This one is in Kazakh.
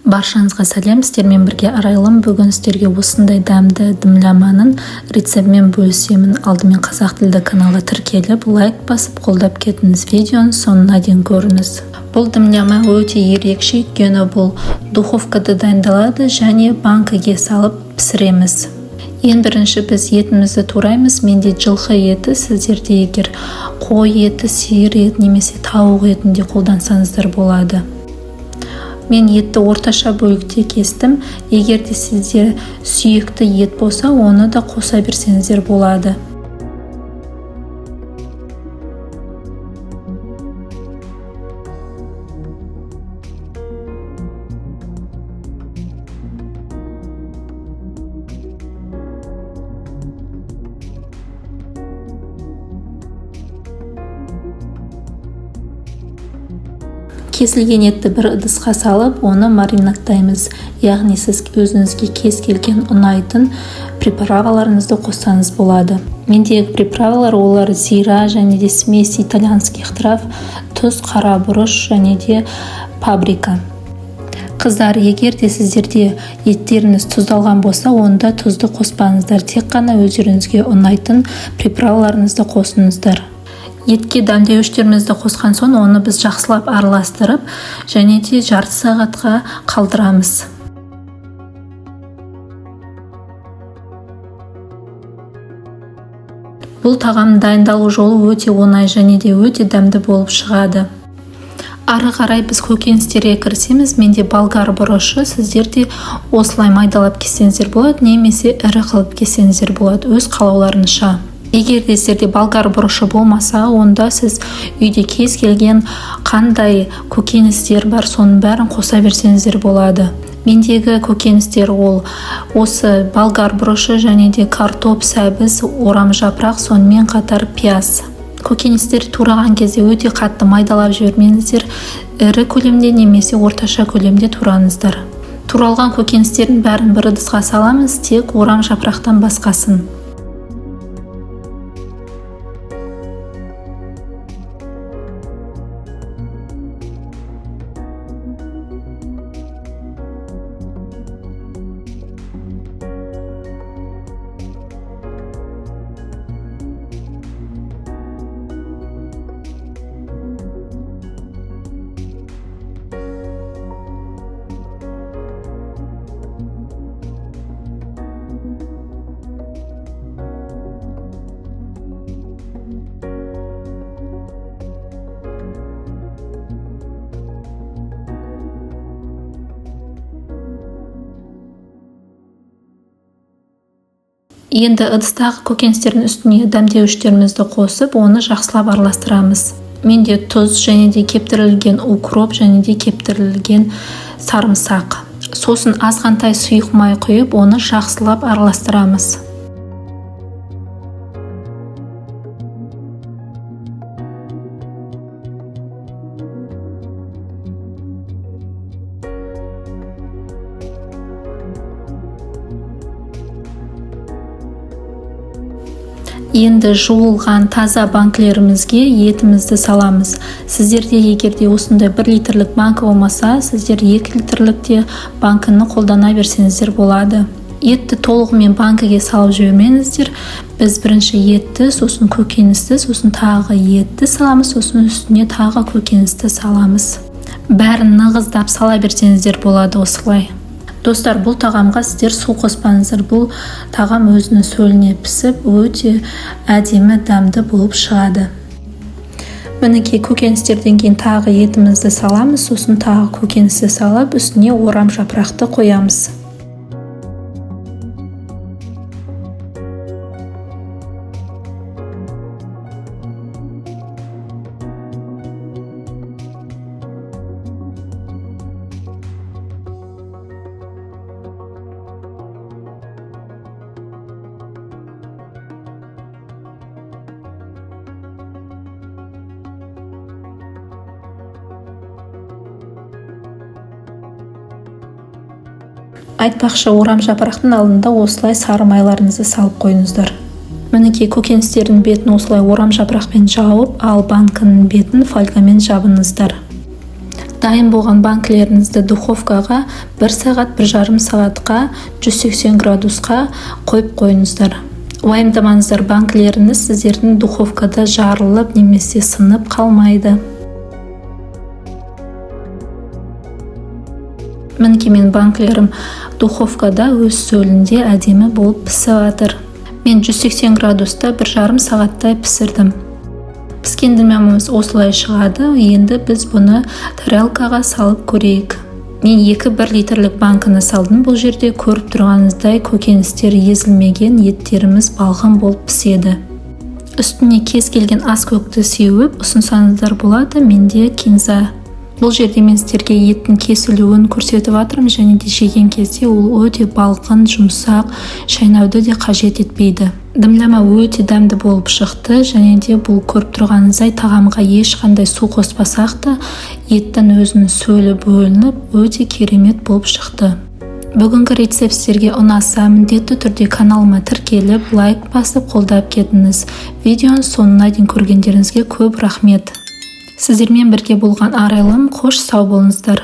Баршаңызға сәлем! Сіздермен бірге Арайлым. Бүгін сіздерге осындай дәмді дымламаның рецептімен бөлісемін. Алдымен қазақ тілді каналға тіркеліп, лайк басып, қолдап кетіңіз. Видеоның соңына дейін көріңіз. Бұл дымлама өте ерекше, өйткені бұл духовкада дайындалады және банкіге салып пісіреміз. Ең бірінші біз етімізді тураймыз. Менде жылқы еті, сіздерде егер қой еті, сиыр еті немесе тауық етін де қолдансаңыздар болады. Мен етті орташа бөлікте кестім. Егер де сізде сүйекті ет болса, оны да қоса берсеңіздер болады. Кесілген етті бір ыдысқа салып, оны маринадтаймыз. Яғни сіз өзіңізге кез келген ұнайтын приправаларыңызды қоссаңыз болады. Мендегі приправалар олар зира және де смесь итальянских трав, тұз, қара бұрыш және де паприка. Қыздар, егер де сіздерде еттеріңіз тұздалған болса, онда тұзды қоспаңыздар, тек қана өздеріңізге ұнайтын приправаларыңызды қосыңыздар. Етке дәмдеуіштерімізді қосқан соң, оны біз жақсылап араластырып және де жарты сағатқа қалдырамыз. Бұл тағамның дайындалу жолы өте оңай және де өте дәмді болып шығады. Ары қарай біз көкөністерге кірісеміз. Менде болгар бұрышы, сіздер де осылай майдалап кессеңіздер болады немесе ірі қылып кессеңіздер болады, өз қалауларыңызша. Егер де сіздерде болгар бұрышы болмаса, онда сіз үйде кез келген қандай көкөністер бар, соның бәрін қоса берсеңіздер болады. Мендегі көкөністер ол осы болгар бұрышы және де картоп, сәбіз, орам жапырақ, сонымен қатар пияз. Көкөністер тураған кезде өте қатты майдалап жібермеңіздер, ірі көлемде немесе орташа көлемде тураңыздар. Туралған көкөністердің бәрін бір ыдысқа саламыз, тек орам жапырақтан басқасын. Енді ыдыстағы көкөністердің үстіне дәмдеуіштерімізді қосып, оны жақсылап араластырамыз. Менде тұз және де кептірілген укроп және де кептірілген сарымсақ. Сосын азғантай сұйық май құйып, оны жақсылап араластырамыз. Енді жуылған таза банкілерімізге етімізді саламыз. Сіздерде егер де осындай 1 литрлік банкі болмаса, сіздер 2 литрлік те банкіні қолдана берсеңіздер болады. Етті толығымен банкіге салып жібермеңіздер. Біз бірінші етті, сосын көкөністі, сосын тағы етті саламыз, сосын үстіне тағы көкөністі саламыз. Бәрін нығыздап сала берсеңіздер болады осылай. Достар, бұл тағамға сіздер су қоспаңыздар. Бұл тағам өзінің сөліне пісіп, өте әдемі дәмді болып шығады. Мінекей, көкөністерден кейін тағы етімізді саламыз, сосын тағы көкөністі салып, үстіне орам жапырақты қоямыз. Айтпақшы, орам жапырақтың алдында осылай сары майларыңызды салып қойыңыздар. Мінекей, көкөністердің бетін осылай орам жапырақпен жауып, ал банкінің бетін фольгамен жабыңыздар. Дайын болған банкілеріңізді духовкаға 1 сағат, 1,5 сағатқа 180 градусқа қойып қойыңыздар. Уайымдамаңыздар, банкілеріңіз сіздердің духовкада жарылып немесе сынып қалмайды. Мінекей, менің банкілерім духовкада өз сөлінде әдемі болып пісіп жатыр. Мен 180 градуста 1,5 сағаттай пісірдім. Піскен дымлямамыз осылай шығады. Енді біз бұны тарелкаға салып көрейік. Мен екі 1 литрлік банкіні салдым. Бұл жерде көріп тұрғаныңыздай, көкөністер езілмеген, еттеріміз балғын болып піседі. Үстіне кез келген ас көкті сеуіп ұсынсаңыздар болады. Менде кинза. Бұл жерде мен сіздерге еттің кесілуін көрсетіп жатырмын, және де жеген кезде ол өте балғын, жұмсақ, шайнауды де қажет етпейді. Дымляма өте дәмді болып шықты, және де бұл көріп тұрғаныңыздай, тағамға ешқандай су қоспасақ та, еттің өзінің сөлі бөлініп, өте керемет болып шықты. Бүгінгі рецепт сіздерге ұнаса, міндетті түрде каналыма тіркеліп, лайк басып, қолдап кетіңіз. Видеоның соңына дейін көргендеріңізге көп рахмет. Сіздермен бірге болған Арайлым. Қош, сау болыңыздар.